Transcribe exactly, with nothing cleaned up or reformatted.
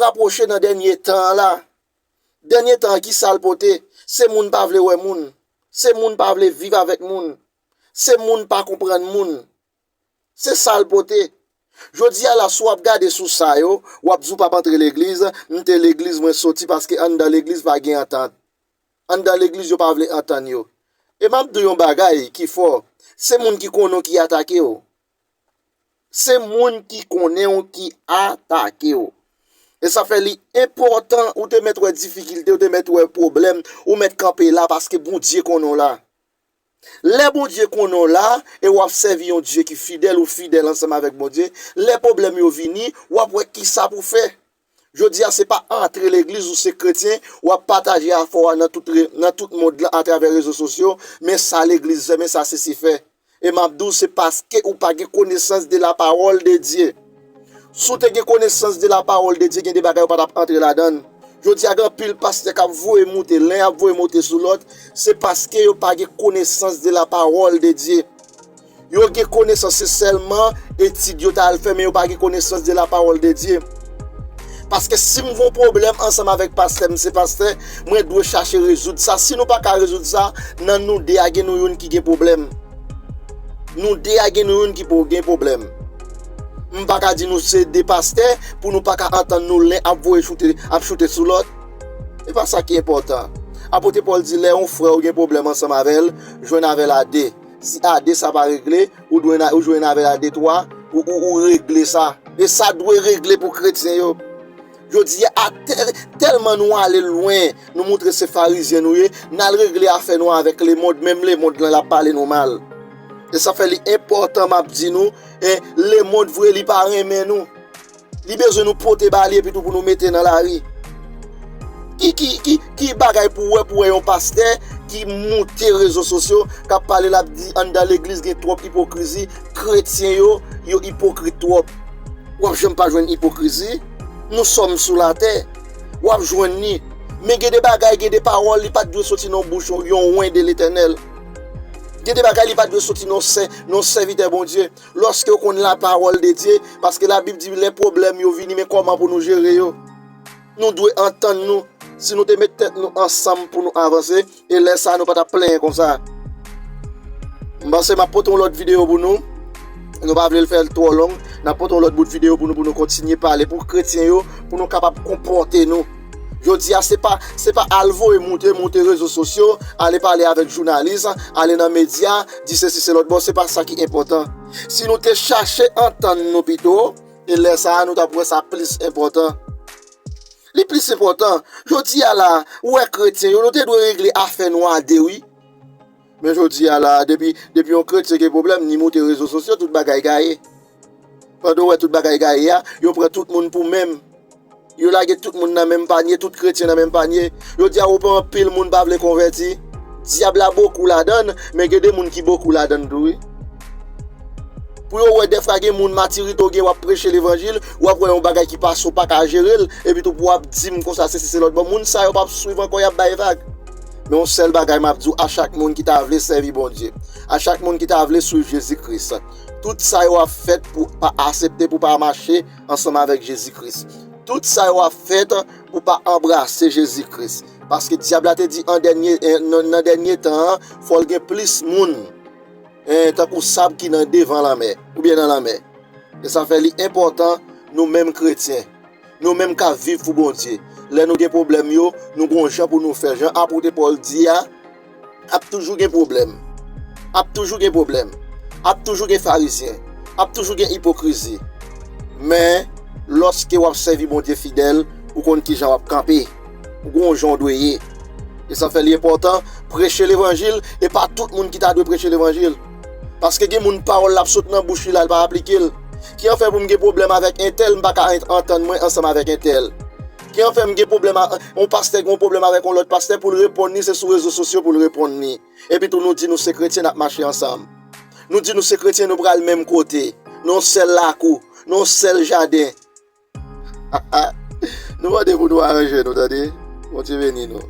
rapwoche nan dènye tan an la. Dènye tan an, ki sa l pote? Se moun pa vle wè moun. Se moun pa vle viv avèk moun. Se moun pa konprann moun. Se sa l pote. Jodi a la, si w ap gade sou sa yo, w ap di w p ap antre legliz, m te legliz, mwen soti, paske anndan legliz pa gen antant. Anndan legliz, yo pa vle antann yo. E m ap di w yon bagay ki fò, se moun ki konnen w ki atake w. Se moun ki konnen w ki atake w. E sa fè li enpòtan, ou te mèt wè difikilte, ou te mèt wè pwoblèm, ou mèt kanpe la paske Bondye konnen w la. Lè Bondye konnen w la, e w ap sèvi yon Dye ki fidèl, ou fidèl ansanm avèk Bondye, lè pwoblèm yo vini, w ap wè kisa pou fè. Jodi a, se pa antre legliz ou se kretyen, w ap pataje afè w a nan tout re-, nan tout mond lan atravè rezo sosyo, men sa legliz fè, men sa sesi fè. E m ap di w, se paske ou pa gen konesans de la parole de Dieu. Si w te gen konesans de la parole de Dieu, gen de bagay ou pa t ap antre ladan l. Jodi a, gen anpil pastè k ap voye moute, len ap voye moute sou lòt, se paske yo pa gen konesans de la parole de Dieu. Yo gen konesans, se sèlman etid yo ta al fè, men yo pa gen konesans de la parole de Dieu. Paske si m gen yon pwoblèm ansanm avèk pastè, m se pastè, mwen dwe chache rezoud sa. Si nou pa ka rezoud sa, nan nou de a gen nou youn ki gen pwoblèm. Nou de a gen nou youn ki po-, gen pwoblèm. M pa ka di nou se de pastè pou nou pa ka antann nou len ap voye choute, ap choute sou lòt. E pa sa ki enpòtan. Apot Pòl di lè yon frè ou gen pwoblèm ansanm avè l, jwenn avè l a de. Si a de sa pa regle, ou dwe na-, ou jwenn avè l a de twa, ou, ou, ou regle sa. E sa dwe regle pou kretyen yo. Jodi a, tèl-, tèlman nou ale lwen, nou montre se farizyen nou ye, n al regle afè nou avèk lemonn, menm lemonn lan l ap pale nou mal. E sa fè li enpòtan, m ap di nou, en, lemonn vre, li pa renmen nou. Li bezwen nou pote ba li epi tou pou nou mete nan lari. Ki, ki, ki, ki bagay pou wè, pou wè yon pastè ki moute rezo sosyo, k ap pale, l ap di anndan legliz gen twòp ipokrizi, kretyen yo, yo ipokrit twòp. W ap janm pa jwenn ipokrizi. Nous sommes sous la terre. W ap jwenn li. Men gen de bagay, gen de pawòl, li pa t dwe soti nan bouch yon, yon wen de Letènèl. Gen de bagay, li pa t dwe soti nan sè-, nan sèvitè Bondye. Lòske w konn la parole de Dieu, paske Labib di lè pwoblèm yo vini, men kòman pou nou jere yo. Nou dwe antann nou. Si nou te met tèt nou ansanm pou nou avanse, e lè sa a nou pa t ap plenyen konsa. M panse m ap pote yon lòt videyo pou nou. Nou pa vle l fè l twò long. N ap pote yon lòt bout videyo pou nou, pou nou kontinye pale pou kretyen yo, pou nou kapab konpòte nou. Jodi a, se pa, se pa al voye moute, moute rezo sosyo, ale pale avèk jounalis, ale nan medya, di sesi se lòt bò, se pa sa ki enpòtan. Si nou te chache antann nou pito, e lè sa a, nou t ap wè sa plis enpòtan. Li plis enpòtan. Jodi a la, ou wè kretyen yo, nou te dwe regle afè nou a de, wi. Men jodi a la, depi, depi yon kretyen gen pwoblèm, ni moute rezo sosyo, tout bagay gaye. Pandan w wè tout bagay gaye a, yo pran tout moun pou menm. Yo lage tout moun nan menm panye, tout kretyen nan menm panye. Jodi a, ou pran anpil moun pa vle konvèti. Dyab la bokou ladan l, men gen de moun ki bokou ladan l tou, wi. Pou yo wè dèfwa gen moun matirite w gen, w ap preche levanjil, w ap wè yon bagay ki pase, w pa ka jere l, epi tou pou w ap di m konsa, sesi se lòt bò. Moun sa yo p ap swiv ankò, y ap bay vag. Men yon sèl bagay m ap di w, a chak moun ki ta vle sèvi Bondye, a chak moun ki ta vle swiv Jezi Kris, tout sa yo ap fèt pou pa aksepte, pou pa mache ansanm avèk Jezi Kris. Tout sa yo ap fèt pou pa anbrase Jezi Kris. Paske dyab la te di an dènye, eh, nan, nan dènye tan an, fò l gen plis moun, eh, tankou sab ki nan devan lanmè, oubyen nan lanmè. E sa fè li enpòtan, nou menm kretyen, nou menm k ap viv pou Bondye, lè nou gen pwoblèm yo, nou gon jan pou nou fè. Jan apot Pòl di a, ap toujou gen pwoblèm. Ap toujou gen pwoblèm. Ap toujou gen farizyen. Ap toujou gen ipokrizi. Men, lòske w ap sèvi Bondye fidèl, ou konn kijan w ap kanpe. Ou gon jan w dwe ye. E sa fè li enpòtan, preche levanjil, e pa tout moun ki ta dwe preche levanjil. Paske gen moun pawòl la ap sot nan bouch li la, li pa aplike l. Ki an fè pou m gen pwoblèm avèk entèl, m pa ka ant-, antann mwen ansanm avèk entèl? Ki an fè m gen pwoblèm a, yon pastè gen yon pwoblèm avèk yon lòt pastè, pou l reponn li, se sou rezo sosyo pou l reponn li. Epi tou nou di nou se kretyen, n ap mache ansanm. Nou di nou se kretyen, nou pral menm kote, nan yon sèl lakou, nan yon sèl jaden. Nou mande pou nou aranje nou, tande. Bondye beni nou.